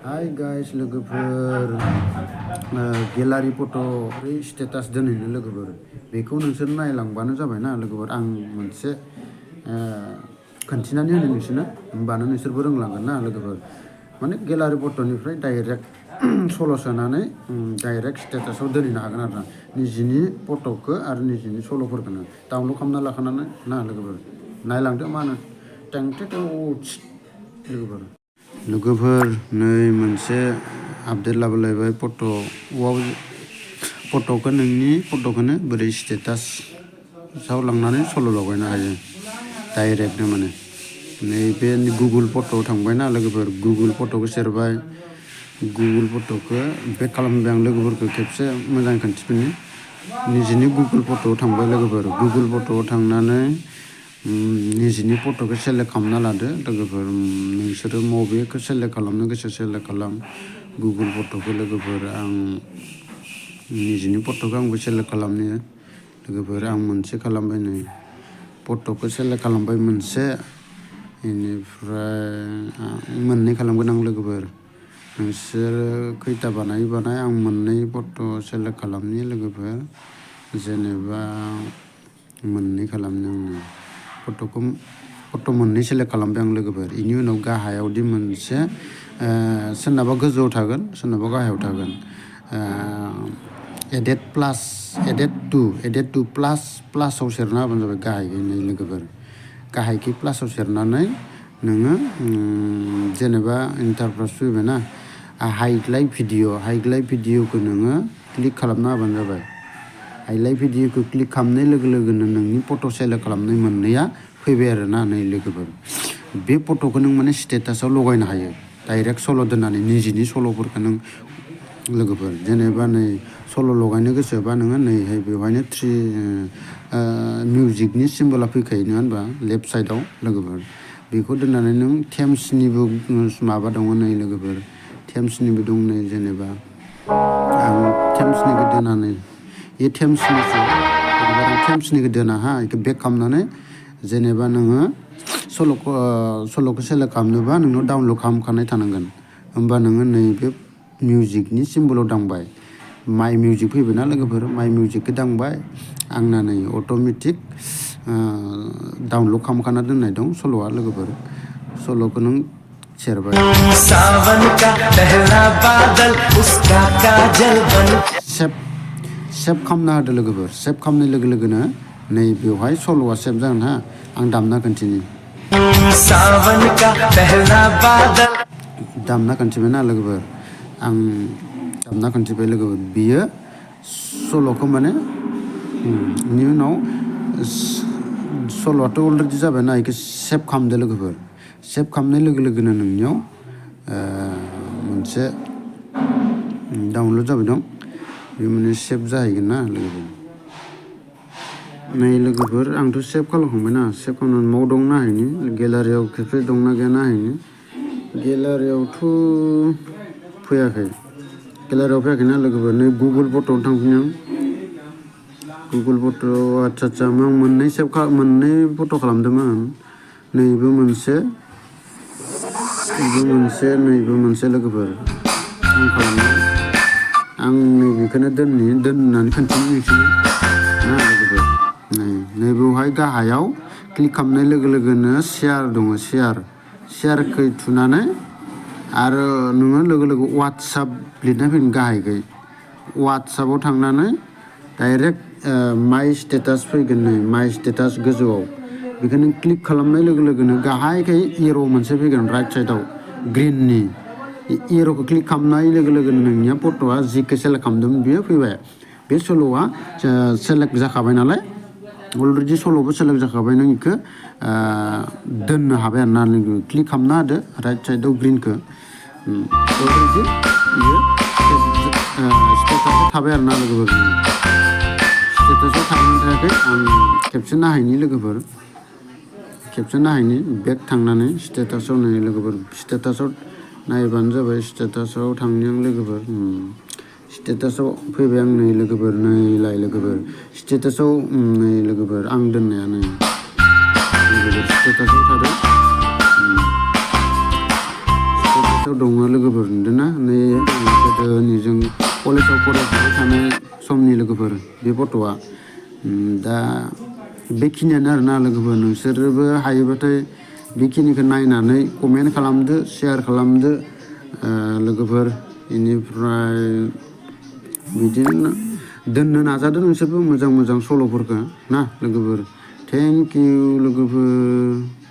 Hi guys, लोगोफोर gallery फट' status दोनहैनो लोगोफोर बेखौ नोंसोर नायलांबानो जाबायना लोगोफोर आं मोनसे खोन्थिनानै होनो नोंसोरनो होमबानो नोंसोरबो रोंलांगोन ना लोगोफोर माने गेलारि फट'निफ्राय डाइरेक्ट सल' सोनानै डाइरेक्ट स्टेटासाव दोनहैनो हागोन आरो ना निजिनि फट'खौ आरो निजिनि सल'फोरखौनो डाउनलड खालामना लाखानानै ना लोगोफोर नायलांदो मा होनो लोगोफोर नै मोनसे आपडेट लाबोलायबाय फट'खौ नोंनि फट'खौनो बोरै स्टेटासाव लांनानै सल' लगायनो हायो डाइरेक्टनो माने नैबे गुगोल फट'आव थांबायना लोगोफोर गुगोल फट'खौ सेरबाय गुगोल फट'खौ बेक खालामबाय आं लोगोफोरखौ खेबसे मोजां खोन्थिफिननि निजिनि गुगोल फट'आव थांबाय लोगोफोर गुगोल फट'आव थांनानै निजिनि फट'खौ सेलेक्ट खालामना लादो लोगोफोर नोंसोरो मबेखौ सेलेक्ट खालामनो गोसो सेलेक्ट खालाम गुगोल फट'खौ लोगोफोर आं निजिनि फट'खौ आंबो सेलेक्ट खालामनो लोगोफोर आं मोनसे खालामबाय नै फट'खौ सेलेक्ट खालामबाय मोनसे बेनिफ्राय मोननै खालामगोन आं लोगोफोर नोंसोर खैथा बानाय आं मोननै फट' सेलेक्ट खालामनि लोगोफोर जेनेबा मोननै खालामनो आङो फट' मोननै सेलेक्ट खालामबाय आं लोगोफोर बेनि उनाव गाहायावदि मोनसे सोरनाबा गोजौआव थागोन सोरनाबा गाहायाव थागोन एडेट टु प्लासाव सेरना होबानो जाबाय गाहायनि लोगोफोर गाहायखि प्लासाव सेरनानै नोङो जेनेबा इन्टारप्रास फैबायना हाइलाइट भिडिअखौ नोङो क्लिक खालामना होबानो जाबाय हाइलाइट भिडिअखौ क्लिक खालामनाय लोगो लोगोनो नोंनि फट' सेलेक्ट खालामनाय मोननैया फैबाय आरो ना नै लोगोफोर बे फट'खौ नों माने स्टेटासाव लगायनो हायो डाइरेक्ट सल' दोननानै निजिनि सल'फोरखौ नों लोगोफोर जेनेबा नै सल' लगायनो गोसोबा नोङो नैहाय बेवहायनो मिउजिकनि सिम्बला फैखायो नङा होनबा लेफ्ट साइडआव लोगोफोर बेखौ दोननानै नों थेम्सनिबो माबा दङ नै लोगोफोर थेम्सनिबो दं नै जेनेबा आं थेम्सनिखौ दोननानै बे थेम्सनिखौ दोना बेखौ बेक खालामनानै जेनेबा नोङो सल'खौ सेलेक्ट खालामनोबा नोंनाव डाउनलड खालामखानाय थानांगोन होमबा नोङो नैबे मिउजिकनि सिम्बलाव दांबाय माइ मिउजिक फैबायना लोगोफोर माइ मिउजिकखौ दांबाय आंना नै अट'मेटिक डाउनलड खालामखाना दोननाय दं सल'आ लोगोफोर सल'खौ नों सेरबाय सेभ खालामना होदो लोगोफोर सेभ खालामनाय लोगो लोगोनो नै बेवहाय सल'आ सेभ जागोन आं दामना खोन्थिनि दामना खोन्थिबायना लोगोफोर आं दामना खोन्थिबाय लोगोफोर बियो सल'खौ माने बेनि उनाव सल'आथ' अलरेडि जाबायना बेखौ सेभ खालामदो लोगोफोर सेभ खालामनाय लोगो लोगोनो नोंनियाव मोनसे डाउनलड जाबाय दं बे माने सेभ जाहैगोन ना लोगोफोर नै लोगोफोर आंथ' सेभ खालामखांबायना सेभ खालामनानै माव दं नायहैनि गेलारियाव खेबसे दंना गैया नायहैनि गेलारियावथ' फैयाखै ना लोगोफोर नै गुगोल फट'आव थांफिन आं गुगोल फट'आव आदसा आं मोननै फट' खालामदोंमोन नैबो मोनसे नैबो मोनसे लोगोफोर आं खालामदों आं नैबेखौनो दोननानै खोन्थिनोसै ना लोगोफोर नै बेवहाय गाहायाव क्लिक खालामनाय लोगो लोगोनो शेयार दङ शेयारखौ थुनानै आरो नोङो लोगो लोगो वाट्सएप लिरना फैगोन गाहायखै वाट्सएपआव थांनानै डाइरेक्ट माइ स्टेटास फैगोन नै माइ स्टेटास गोजौआव बेखौ नों क्लिक खालामनाय लोगो लोगोनो गाहायखै एर' मोनसे फैगोन राइट साइडआव ग्रिननि एर'खौ क्लिक खालामनाय लोगो लोगोनो नोंनिया फट'आ जिखौ सेलेक्ट खालामदोंमोन बियो फैबाय बे सल'आ सेलेक्ट जाखाबाय नालाय अलरेडि सल'बो सेलेक्ट जाखाबाय नों बेखौ दोननो हाबाय आरो ना लोगो क्लिक खालामना होदो राइट साइडआव ग्रिनखौ अलरेडि बियो स्टेटासाव थाबाय आरो ना लोगोफोर स्टेटासाव थांनो थाखाय आं खेबसे नायहैनि लोगोफोर बेक थांनानै स्टेटासाव नायै लोगोफोर स्टेटासाव नायबानो जाबाय स्टेटासाव थांनि आं लोगोफोर स्टेटासाव फैबाय आं नै लोगोफोर नैलाय लोगोफोर स्टेटासाव नै लोगोफोर आं दोननाया नै लोगोफोर स्टेटासाव थादों दङ लोगोफोर नुदोंना नै गोदोनि जों कलेजाव फरायफुबाय थानाय समनि लोगोफोर बे फट'आ दा बेखिनियानो आरोना लोगोफोर नोंसोरबो हायोबाथाय बेखिनिखौ नायनानै कमेन्ट खालामदो शेयार खालामदो लोगोफोर बेनिफ्राय बिदिनो दोननो नाजादो नोंसोरबो मोजां मोजां सल'फोरखौ ना लोगोफोर थेंक इउ लोगोफोर।